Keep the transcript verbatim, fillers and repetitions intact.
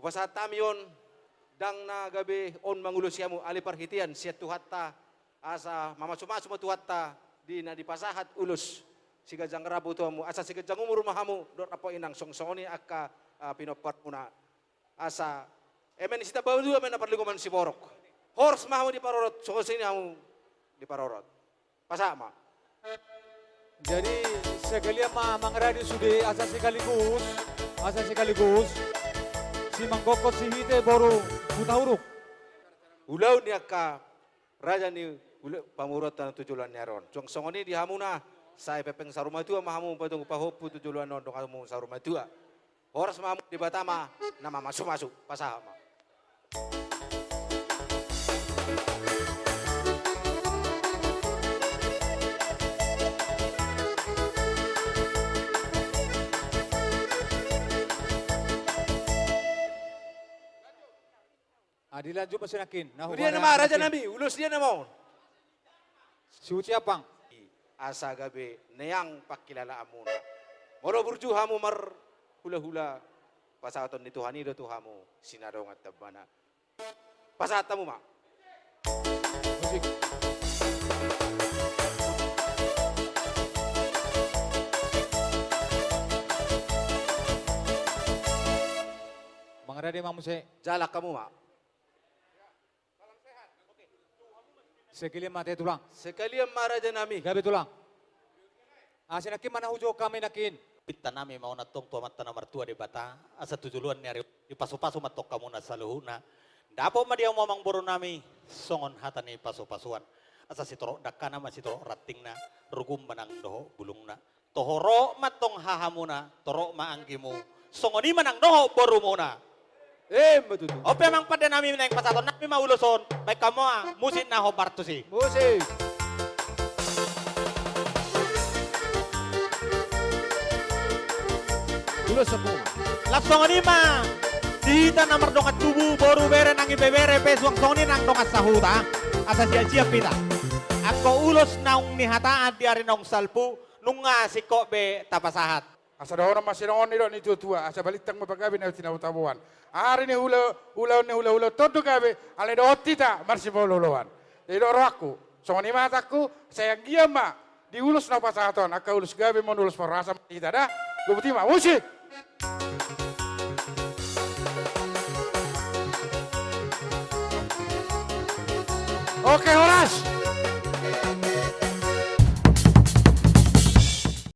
Pasahat hami on, ndang na gabe on mangulosi hamu, alai parhitean sian Tuhanta, asa mamasumasu ma Tuhanta di na dipasahat ulos siganjang rambu tu hamu, asa siganjang umur ma hamu dohot amang inang, songon i angka, ah, pinomparmuna. Asa eme ni Sitambatua ma na parlinggoman siborok. Horas ma hamu diparorot, songon i hamu diparorot. Pasahat ma. Jadi, sekalian ma mangaradi sude, asa sekaligus, asa sekaligus simanggongkon sihite boru Hutauruk. Ulaon ni angka raja ni ula-, pamoruonta na tu joloan ni ari on. Suang songon i di hamuna, sai pepeng saurmatua ma hamu, patunggu pahompu tu joloan on, donganmu saurmatua. Horas ma hamu, Debata ma na mamasumasu. Pasahat ma. Ah, dilanjut ma si nangkin. Nah, dia nama raja nami, ulos dia nama on. Si Uci Apang. Asa gabe neang pangkilalaanmuna. Molo burju hamu marhulahula, pasahaton ni Tuhan i do tu hamu sinadongan tambana. Pasahat hamu ma. Musik. Mangaradi ma muse. Jalak hamu ma. Sekalian ma te tulang. Sekalian ma raja nami. Gabe tulang. Ah, si nangkin ma na hujou hami nangkin. Pinta nami ma on antong tu Amanta na martua Debata, asa tu joloan ni ari dipasupasu ma antong hamuna saluhutna. Dapot ma di hamu amang boru nami songon hata ni pasupasuan. Asa sitorop dangkana ma sitorop rantingna, rugum ma nang dohot bulungna. Torop ma antong hahamuna, torop ma anggimu. Songon i ma nang dohot borumuna. Emma tutu. On pe amang pande nami, naeng pasahaton nami ma ulos on. Baen hamu ma musik na hombar tusi. Musik. Ulos saku. Laos songon i ma di hita na mardongan tubu, boru, bere nang ibebere pe, suang songon i nang dongan sahuta. Asa siap-siap hita. Anggo ulos naung nihataan di ari naung salpu, nunga singkop be tapasahat. Asa dohonon ma songon i didok ni tua-tua, asa balintang ma pagabe na tinabo-taboan. Ari ni hula, ulaon ni hulahula on do gabe, alai dohot hita marsipaolo-oloan. Jadi didok rohangku, songon i ma hatangku, sai anggiat ma di ulos na hupasahat on, angka ulos gabe ma on, ulos parhorasan ma di hita da. Goboti ma, musik. Oke, horas.